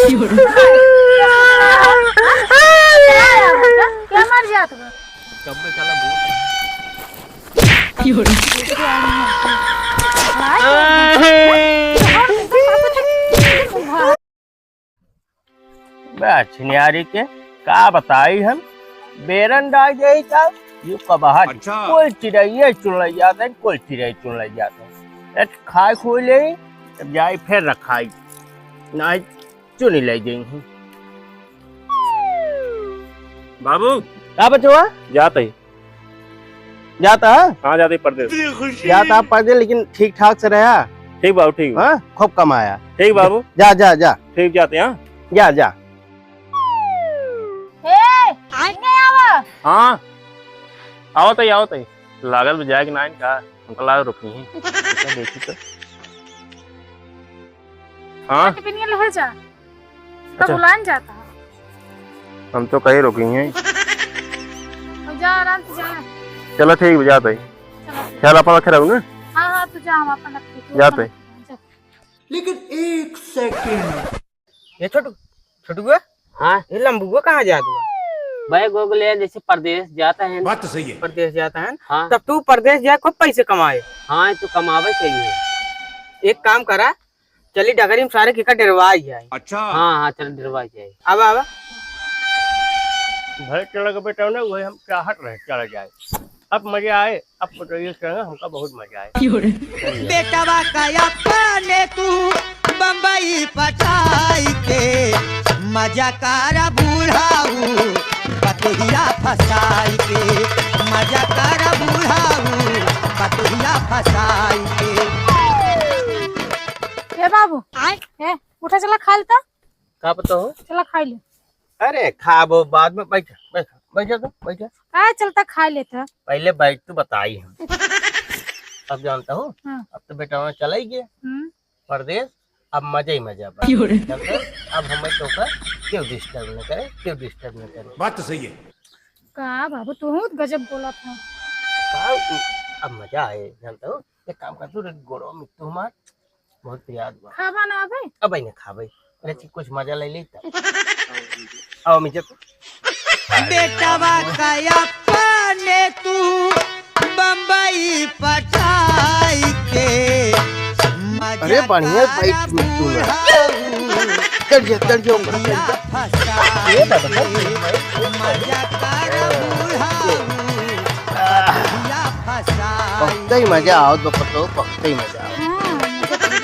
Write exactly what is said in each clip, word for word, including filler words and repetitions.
क्या मर जात बा? कब में साला भूत। बा छिनियारी के, का बताई हम, बेरन डाल जाई का, यू कबहट। अच्छा। कोई चिड़ैया चुन ले जात है, कोई चिड़ै चुन ले जात है। एक खाए खोई ले, तब जाई फिर रखाई, नाहीं चुनी ले जाई। बाबू। का बचवा? जात है। जाता है? हाँ, जाते परदेस। जाता है परदेस, लेकिन ठीक ठाक से रहा। ठीक बाबू, ठीक बा। हाँ, खूब कमाया। ठीक बाबू। जा, जा, जा। ठीक, जाते हैं, हाँ। जा, जा। ए, इन्हें आवा। हाँ, आवत है, आवत है। लागत बा जाए के नाहीं का, हमका लाग रुकी हैं। अच्छा, देखी तो। हाँ। टिफिन ये ले जा। अच्छा। बुलान जाता है। हम तो कहीं रुकी हैं। अब जा, आराम से जा। चलो ठीक बा, जात है। चलो। ख्याल अपन रखे रहू ना। हाँ, हाँ, तू जा, हम अपन रखे, तू जात अपन है। रखे, जा। लेकिन एक सेकंड। ये छोटू, छोटुआ? हाँ। ये लंबुआ कहाँ जात बा? बैग वैग ले जैसे परदेस जाता है। बात तो सही है। परदेस जाता है। हाँ। तब तू परदेस जाए, खूब पैसे कमाए। हाँ, तू कमावे चाहिए। एक काम करा, चली डगरी में सारे के का डेरवाई जाए। अच्छा। हाँ, हाँ, चल डेरवाई जाए। अब आवा। भले चला गया बेटा ना, वही हम चाहत रहे चला जाए। अब मजा आए, अब पटोरिया चला, हमका बहुत मजा आए। बेटवा का अपने तू बम्बई पटाई के मजा कर बुढ़ाऊ, पतोहिया फसाई के मजा कर बुढ़ाऊ, पतोहिया फसाई के। ए बाबू, आय? ए, उठा चला खा लेता। का पता हो? चला खा ले। अरे खाबो बाद में, बैठा, बैठा, बैठा तो, बैठा। का चलता खा लेता? पहले बैठ तो बताई हम। अब जानता हूँ, हाँ। अब तो बेटा वहाँ चला ही गया। हम्म। परदेस, अब मजा ही मजा बा। क्यों रे? जानता हूँ, अब हमें तो का क्यों डिस्टर्ब न करे, क्यों डिस्टर्ब न करे। बात तो सही है। का बाबू, तू गजब बोला था। का, अब मजा आए, जानता हूँ, एक काम कर तू, रे गोड़ो में तू मार, बहुत प्यार बा। खाबा ना अबे? अबे ना खाबे। लेकिन कुछ मजा ले ले तब। आओ, मिर्जा। बेटवा का अपने तू बम्बई पटाई के मजा अरे बढ़िया कर बैठ तू ना। बुढ़ाऊ। चढ़ जा, चढ़ जा, ऊपर चढ़ जा। फसाई ये बात है। के मजा कर बुढ़ाऊ। बहुत ही मजा आवत बा पतो, बहुत ही मजा आवत। हाँ, मजा तो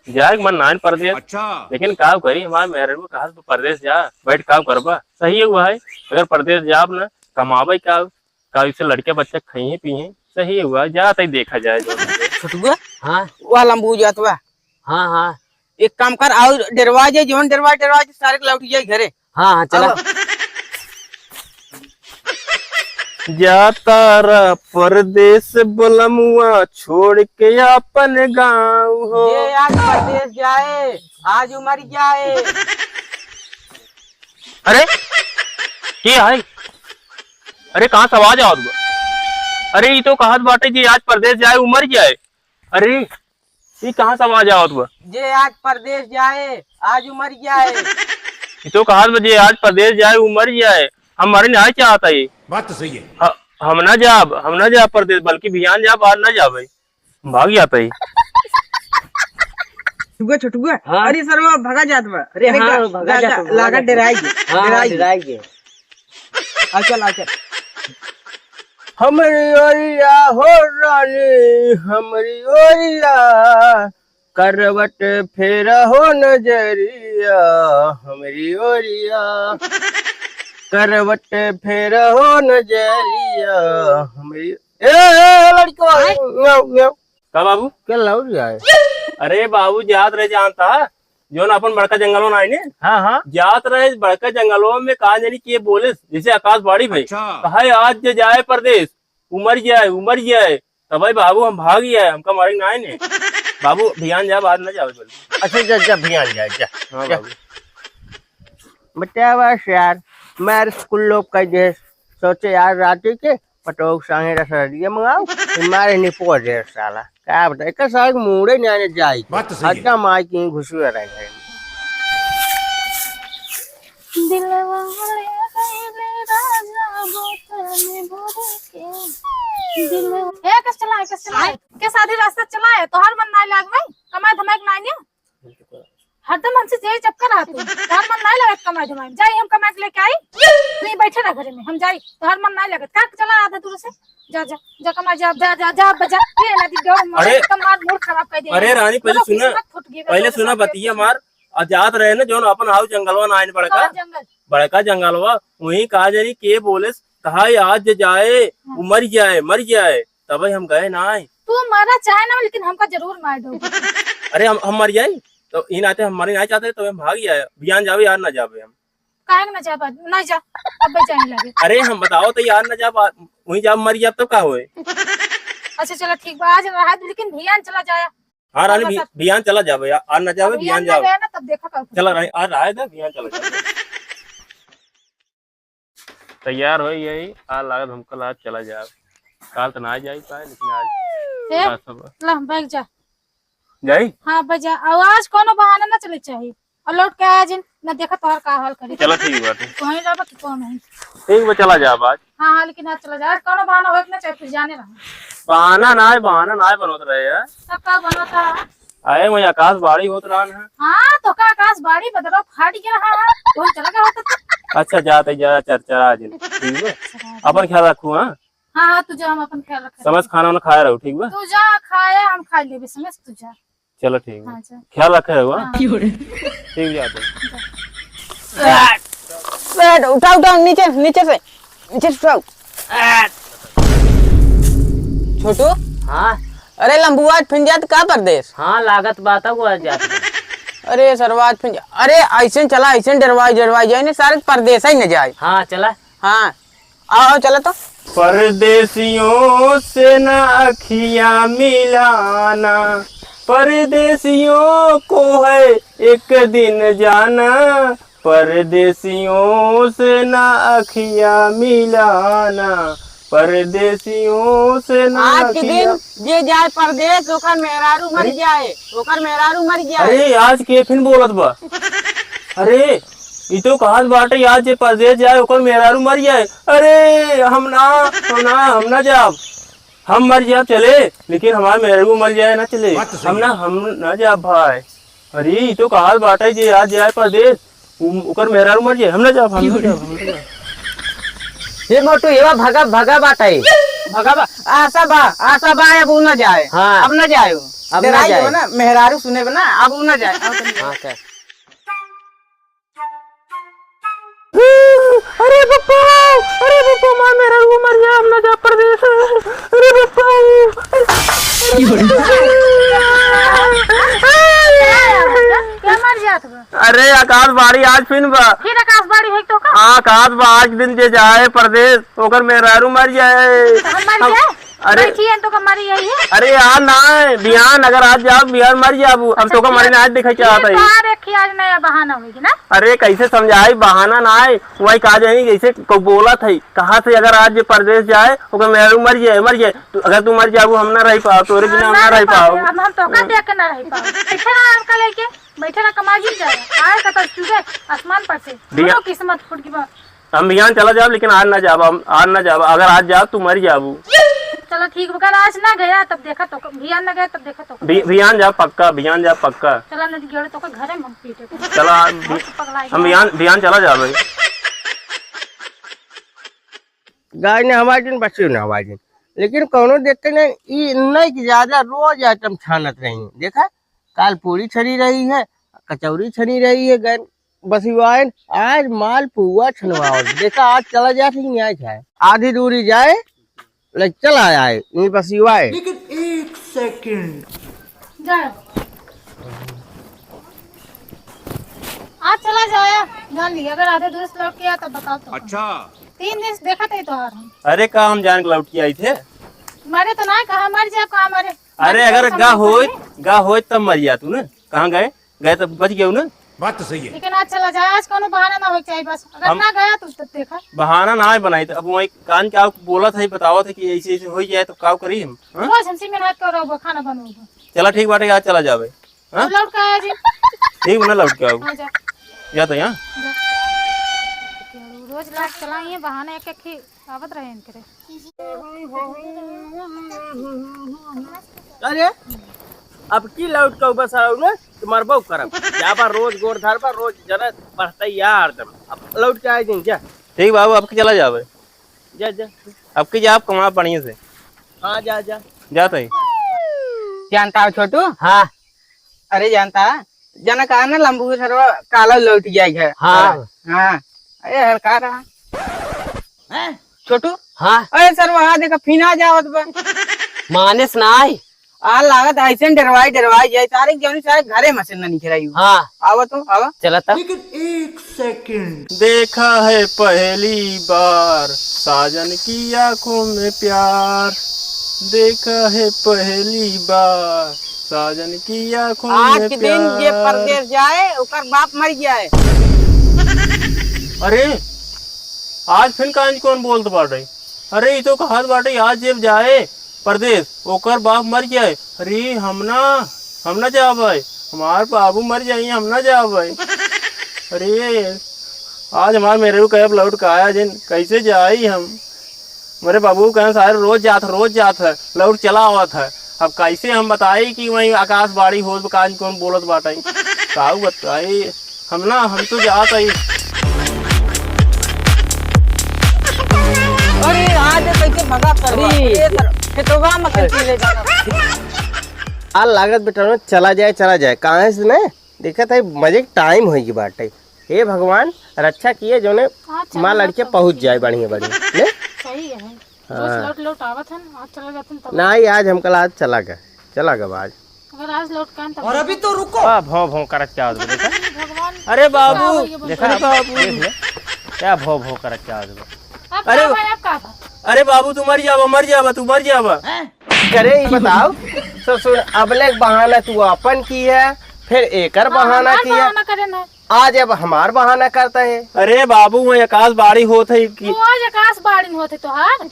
जाए के मन नाइन परदेस। अच्छा। लेकिन का करी, हमार मेहररुआ कहत परदेस जा, बैठ का करबा? सही हुआ है, अगर परदेस जाब ना, कमाबे का, का इसे लड़के बच्चे खइहे पीहे, सही हुआ, जा तई देखा जाए जो। छोटुआ? हाँ। वह लंबू जात बा। हाँ, हाँ। एक काम कर, आओ डेरवा जाए, जौन डेरवा, डेरवा जाए, सारे के लौट जाए घरे। हाँ, हाँ, चला। अब जाता रा परदेस बलमुआ छोड़ के आपन गाँव हो। जे आज परदेस जाए, आज उ मर जाए। अरे, के है? अरे, कहाँ से आवाज आवत बा? अरे, ई तो कहत बाटे जे आज परदेस जाए, उ मर जाए। अरे, ई कहाँ से आवाज आवत बा? जे आज परदेस जाए, आज उ मर जाए। ई तो कहत बा, जे आज परदेस जाए, उ मर जाए। हम मरे नाहीं चाहत है। बात तो सही है। ह-, हम ना जाब, हम ना जाब परदेस, बल्कि बिहान जाब, आज ना जाब है। भाग जात है। छोटुआ, छोटुआ। हाँ। अरे सरवा, भगा जात बा। अरे अरे हाँ, गा-, भगा गा-, जात गा-, बा, भगा लागत जात बा। डेराई गे, हाँ, डेराई गे। डेराई गे। आ चल, आ चल। हमरी ओरिया हो रानी, हमरी ओरिया, करवट फेरा हो नजरिया, हमरी ओरिया, करवट फेरा हो नजरिया, हमरी, ए, ए, ए, लड़को, आय। आओ, आओ। का बाबू? क्या लौट जाए? अरे बाबू, जात रहे जानता, जौन अपन बड़का जंगलवा ना आइने? हाँ, हाँ। जात रहे बड़का जंगलवा में, का जानी के बोले, जैसे आकाशवाणी भाई। अच्छा। कहे, आज जे जाए परदेस, उ मर जाए, उ मर जाए। तब भाई बाबू हम भाग ही आए, हमका मारे ना आइने। बाबू, भियान जा, बाद में जावे बोले। अच्छा, जा, जा, भियान जा, जा। हाँ जा। बाबू। बतावा यार, मार स्कूल लोग कह दे, सोचे यार राती के पटोक संगे रसगुल्ला मंगाओ, फिर मारे निपोर दे साला। का बता, एकर साला के मूड़े नहीं आने जाई। बात तो सही है। हरदम आई के घुसुआ रहे घर में। दिलवा ले गईले राजा बोतल में भर के। दिलवा ए, कस चला, कस चला। के सादी रास्ता चला है, तोहार मन नाई लाग भाई, कमाई धमाई के नाई ने। हरदम हमसे यही चक्कर रहत है। तोहार मन नाई लगत कमाई धमाई में। जाई हम कमाई के लेके आई। तू ही बैठे रह घरे में, हम जाई। तोहार मन नाई लगत। का चला आधा दूर से? जा, जा, जा कमाई, जा, जा, जा, जा, बजा। ये ना दी गौर मार, अरे, एकदम मार मूड खराब कर दे। अरे रानी, पहले चलो, सुना, किस्मत फूट गई, पहले चलो, सुना, सब बतिया मार। आ जात रहे ना, जौन अपन हाउ जंगलवा ना आइन बड़का, कौन जंगल? बड़का जंगलवा, वहीं कहा जानी के बोले, कहा आज जे जाए, हाँ। वो मर जाए, मर जाए। तबे हम गए ना आए। तू मरा चाहे ना, लेकिन हमका जरूर मार दो। अरे हम, हम मर जाए, तो ई नाते हम मरे नहीं चाहते, तो हम भाग जाए। बिहान जावे यार, ना जावे हम। काहे के ना जाबा? ना जा, अब जाए लगे। अरे हम बताओ तो यार, ना जाबा, वहीं जाब मर जाब तब का होए? अच्छा चला ठीक बा, आज रहा दे, लेकिन बिहान चला जाया। हाँ रानी, चला भी-, सर। बिहान चला जाबे यार, आज ना जाबे, अब बिहान बिहान ना जाबे। गया ना, तब देखा कल। चला रानी, आज रहा दे, बिहान चला जाबे। तैयार हो गई, आज लागत हमको आज चला जाए। काल तो ना जाई पाए, लेकिन आज ए, का सब ला, बैग जा। जाई? हाँ, बैग जा। और आज कोनो बहाना ना चले चाहिए। और लौट के आया जिन, ना देखा तोहर का हाल करी। चला ठीक बात है। तू वहीं रहबा कि कौन है? ठीक बा, चला जाब आज। हाँ, हाँ, लेकिन आज चला जा। आज कोनो बहाना होए के ना चाहिए, फिर जाने रहा। बहाना ना है, बहाना ना है बनत रहे यार। तब का बनत रहा? अरे, वही आकाशवाणी होत रहन है। हाँ, तो का आकाशवाणी बदरो फाट गया है? कौन चला गया होता था? अच्छा, जाते जा, चर्चा आज। ठीक है? चला जा। अपन ख्याल रखू, हाँ? हाँ, हाँ, तू जा, हम अपन ख्याल रखे। समझ खाना वाना खाया रहू, ठीक बा? तू जा, खाया, हम खा लेबे, समझ, तू जा। चलो, ठीक बा। हाँ, जा। ख्याल रखे रहू, हाँ? हाँ। ठीक, जाते। जा। बैठ, बैठ, उठाओ, उठाओ, नीचे, नीचे से, नीचे से उठाओ। छोटू। हाँ। अरे लंबुआ, आज फिन जात का परदेस? हाँ, लागत बात है वो आज जात बा। अरे सरवा, आज फिन जा-, अरे ऐसे चला, ऐसे डरवाई, डरवाई जाए ना, सारे परदेस ही न जाए। हाँ, चला। हाँ, आओ, आओ, चला तो। परदेसियों से ना अखियाँ मिलाना, परदेसियों को है एक दिन जाना, परदेसियों से ना अखियाँ मिलाना, परदेसियों से ना आज के अखियाँ दिन जे जाए परदेस, ओकर मेहरारू मर अरे? जाए, ओकर मेहरारू मर जाए। अरे, आज के फिन बोलत बा? अरे, ई तो कहत बाटे, आज जे परदेस जाए, ओकर मेहरारू मर जाए। अरे, हम ना, हम ना, हम ना जाब। हम मर जाब चले, लेकिन हमार मेहरारू मर जाए ना चले। बात तो सही हम ना, है। हम ना जाब भाई। अरे, ई तो कहत बाटे जे आज जाए परदेस, उ-, ओकर मेहरारू मर जाए, हम ना जाब, हम ना जाब, हम ना जाब। ये मोटू, ये बा भगा, भगा बाटे। भगा बा, आशा बा, आशा बा, अब उ ना जाए। हाँ। अब ना जाए उ। अब ना डराई जाए। हो ना, मेहरारू सुने बा ना, अब उ ना जाए। हाँ, चल। अरे पप्पा, अरे पप्पा, मार मेहरारू मर गया, हम ना जा परदेस। अरे पप्पा। क्या मर जात बा? अरे आकाशवाणी आज फिन बा। फिर आकाशवाणी है तो का? हाँ, आकाशवाणी आज दिन जे जाए परदेस, ओकर मेहरारू मर जाए। तो हम मर हम जाए? अरे बैठी है तो का मरी यही है? अरे यार ना, बिहान अगर आज जाओ, बिहान मर जाबू। हम अच्छा, तो का मरी ठीक। ना आज देखे चाहत है। तो यार एक ही आज नया बहाना होगी ना। अरे कैसे समझाई, बहाना ना है, वही कहा जाए जैसे को बोला था, कहा से अगर आज जे परदेस जाए, ओकर मेहरारू मर जाए, मर जाए, तो अगर तू मर जाबू, हम ना रह पाओ, तोरे बिना हम ना रह पाओ। अब हम तो का देख के ना रह पाओ। बैठे रहा आपका लेके, बैठे रहा कमाई जा रहा। आए का तो चूहे आसमान पर से। भैया। दोनों किस्मत फूट गई बा। हम बिहान चला जाब, लेकिन आज ना जाब, हम आज ना जाब। अगर आज जाब, तू मर जाबू। चलो ठीक बा, कल आज ना गया, तब देखा तो, बिहान ना गया, तब देखा तो। बि-, बिहान जाब पक्का, बिहान जाब पक्का। चला नदी गेड़े तो का घरे में हम पीटे को। चला, हम तो पगला हम गया। बिहान, बिहान चला जाब। गाय ने हवा दिन, बच्चे ने हवा दिन, लेकिन कौनो देखते नहीं, ई नहीं कि ज्यादा रोज आइटम छानत रही। देखा, काल पूरी छनी रही है, कचौरी छनी रही है, गैन बसिवाइन, आज माल पुआ छनवाओ। देखा, आज चला जात ही न्याय खाए, आधी दूरी जाए, ले चला आए, ये बसिवाए। लेकिन एक सेकंड। जाओ। आज चला जाया, जान लिया, अगर आधे दूर से लौट के आया, तब बताओ तो। अच्छा। तीन दिन से देखा थे तोहार हम। अरे, का हम जान के लौट के आई थे? मरे तो ना, कहा मर जाए, कहा मरे। अरे, मरे अगर तो गा समझ होई, नहीं। गा होई तब मर जा तू ना। कहाँ गए? गए तो बच गए ना। बात तो सही है। लेकिन आज चला जाए, आज कौनो बहाना ना होए के चाहिए बस। अगर हम ना गया तो तब देखा। बहाना ना है बनाई, तो अब वही कान के आप बोलत है, बतावत है कि ऐसे ऐसे हो जाए तो का करी हम, हाँ? रोज हमसे मेहनत करो, खाना बनाओ। चला ठीक बाटे, आज चला जावे। हाँ? अब लौट के आया जी। ठीक बा ना, लौट के आओ। हाँ, जा। जा तो यहाँ। जा। रोज लौट चला, ये बहाना एक एक ही आवत रहे इनके रे। अरे, अब की लौट के बस आओ ना, तुम्हार बहू करब। जाबा रोज गोर धरबा, रोज जरा बढ़ते यार दम। अब लौट के आए दिन, जा। ठीक बाबू, अब की चला जावे। जा, जा। अब की जा, आप कमा बढ़िया से। हाँ, जा, जा। जाते ही। जानता हो छोटू? हाँ। अरे जानता, जना कहा ना लंबू सरवा काला लौट जाए है। हाँ। हाँ। अरे हड़का रहा। हैं? छोटू? हाँ। अरे सरवा, हाँ देखा, फिना जावत बा। मानस ना आई। आ लागत ऐसे डरवाई, डरवाई जाए, सारे जौनी सारे घरे में से ना निकराई। हाँ। आवा तो, आवा। चला तब। लेकिन एक सेकंड। देखा है पहली बार साजन की आंखों में प्यार, देखा है पहली बार साजन की आंखों आज में के दिन जे प्यार। परदेस जाए, ओकर बाप मर जाए। अरे, आज फिर कांज कौन बोलत बाटे? अरे, ई तो कहत बाटे, आज जब जाए परदेस, ओकर बाप मर जाए। अरे, हम ना, हम ना जाबै, हमार बाबू मर जाई, हम ना जाबै। अरे, आज हमार मेहरारू कहे, "अब लौट का आया जिन, कैसे जाई हम?" मेरे बाबू कहे, "सारे रोज जात है, रोज जात है, लौट चला आवत है।" अब कैसे हम बताई कि वहीं आकाशवाणी होत बा, कान कौन बोलत बाटे? काऊ बताई, हम ना, हम तो जात हई। अरे, आज कैसे भगा सरवा? अरे। अरे, सर, खेतवा में कैसे ले जाता? आ लागत बेटा, चला जाए, चला जाए। काहे से ना? देखत है, मजे के टाइम होई गई बाटे। हे भगवान, रक्षा किए, जोने हाँ, चला माँ लड़के जाता। पहुँच जाए बढ़िया, बढ़िया। ने? सही है। हाँ। रोज लौट, लौट आवत हन, आज चला जातन तब। नाहीं, आज हमका आज चला गा, चला गा आज। अगर आज लौट के आन तब और अभी तो रुको। का भौं भौं करत क्या आवत बा, देखा? भगवान, अरे बाबू, का हो ये देखा, अरे बाबू। देख ले। क्या भौं भौं करत क्या आवत बा? अब अरे, का भाई, अब का था? अरे बाबू, तू मर जाबा, मर जाबा, तू मर जाबा। करे, ई बताओ, ससुर, अबले के बहाना तू आपन किहे, फिर एकर हाँ, बहाना हमार किहे। बहाना करे ना। आज अब हमार बहाना करता है। अरे बाबू, वहीं आकाशवाणी होत है कि वो आज आकाशवाणी होत है तोहार।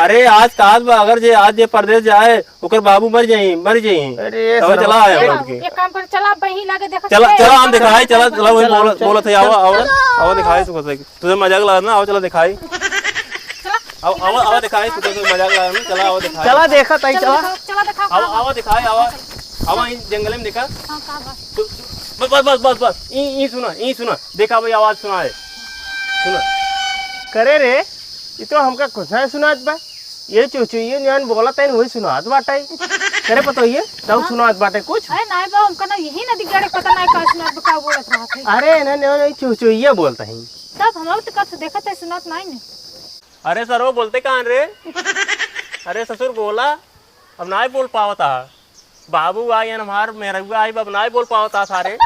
अरे आज काश बा, अगर जे आज जे परदेस जाए, ओकर बाबू मर जाई, मर जाई। अरे तब सरवा। चला आया ए लौट बाबू, के। एक काम कर, चला अब वहीं लागे देखा चला, चला, हम दिखाई, चला, चला, वही चला, बोलत, चला, बोलत है, आवा, चला, आवा, चला। आवा, दिखाई सुख से। तुझे मजाक लगा ना, आवा, चला दिखाई। चला। आवा, आवा, आवा, दिखाई, सुख से मजाक लगा ना, चला, आवा, दिखाई। चला, देखा ताई, चला चला। दिखाओ, चला दिखाओ, आवा, का बा? आवा, दिखाई, आवा। आवा, इन जंगल में देखा। हाँ, का बा? तो, तो, बस, बस, बस, बस, बस, ई, ई सुना, ई सुना, देखा भाई, आवाज सुना है, सुना। करे रे, ई तो हमका कुछ ना सुनात बा। ये चुचुइये नियन बोलत है, वही सुनात बाटे। करे पतोहिए, तब हाँ। सुनात बाटे कुछ? अरे नाहीं बा, हमका ना यही ना दिगड़े, पता नाहीं का सुनात बा, का बोलत रहत है। अरे ना, ना, ना, चुचुइये बोलत है। तब हम लोग तो कब से देखत है, सुनात नाहीं ने। अरे सरवा, बोलते कहाँ रे? अरे ससुर बोला, अब नाहीं बोल पावत हा। बाबू आई हमार, मेहरुआ आई, अब नाहीं बोल पावत हा सारे।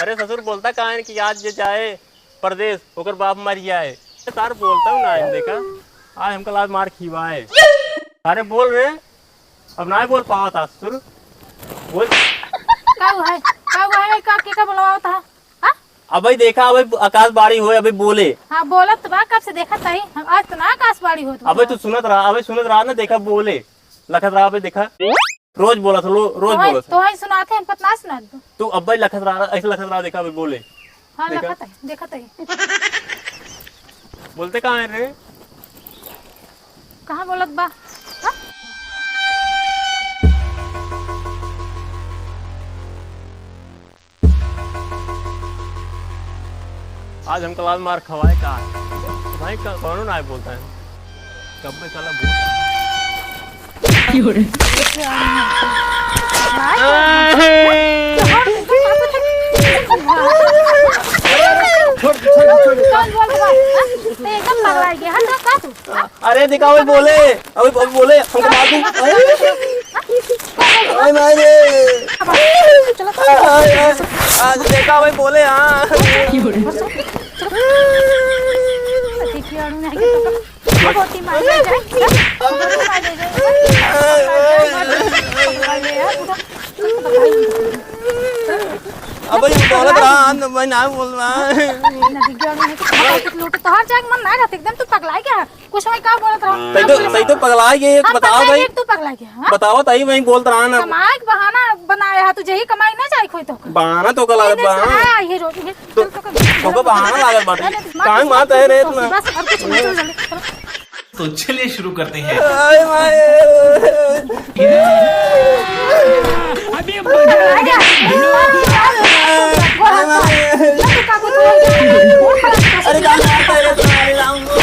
अरे ससुर बोलता कहाँ है कि आज जे जाए परदेस, ओकर बाप मर जाए। सार बोलता हूँ ना, देखा, आज हमका लात मार खिवाए। अरे बोल रे, अब नाहीं बोल पावत हा ससुर, बोल। का हुआ है? का हुआ है? का, के का बोलवावत हा? हाँ? अबे देखा, अबे आकाशवाणी होए, अबे बोले। हाँ, बोलत तो बा, कब से देखत हई हम, आज तो ना आकाशवाणी होत बा। अबे तू सुनत रहा, अबे सुनत रहा ना, देखा बोले, लखत रहा, अबे देखा। रोज बोलत हो, लो-, रोज तोहई, बोलत हो। तोहई सुनात है, हमका तो ना सुनात बा। तू अब्बे लखत रहा, ऐसे लखत रहा, देखा अबे बोले। हाँ, देखा। लखत है, देखत है। बोलते कहाँ है रे? कहाँ बोलत बा? हाँ? आज हमका लात मार खवाए का? भाई का, कौनो ना बोलता है। कब में साला बोल। छोड़, छोड़, छोड़। कौन बोल रहा है? हाँ? तो एकदम पगला गया। हट, हट, हट। अरे दिखाओ, अबे बोले, अबे, अबे बोले, हमको मार दूं। अरे मारे। अरे, अरे, आज देखा भाई बोले, हाँ। देखिए, अरुण, यहाँ के तो गोटी मार ले जाए, गोटी मार ले जाए। अबे ये बोलत रहा, ना बोल रहा है। ना दिख गया, नहीं तो पगला के लोटे। तोहार जाए के मन ना रहत, एकदम तू पगला गया है। कुछ वही का बोलत रहा? तई तो, तई तो पगला गया, एक हम बताओ पगला भाई। गया, तू पगला गया, हाँ? बताओ तई, वही बोलत रहा ना। कमाए के बहाना बनाया है, तुझे ही कमाई ना जाए कोई तो। बहाना तो का लागत नहीं, बा, नहीं, हाँ? हाँ, ये रोटी, ये तो, चल, तो कर। तो का बहाना लागत बाटे। नहीं, नहीं, काहे मारत है रे इतना? बस, अब कुछ नहीं, चल, जल्दी, चल। तो चलिए शुरू करते हैं। हाय माय। अभी मजा आ गया। अरे, का बात है रे तुम्हारे राम को?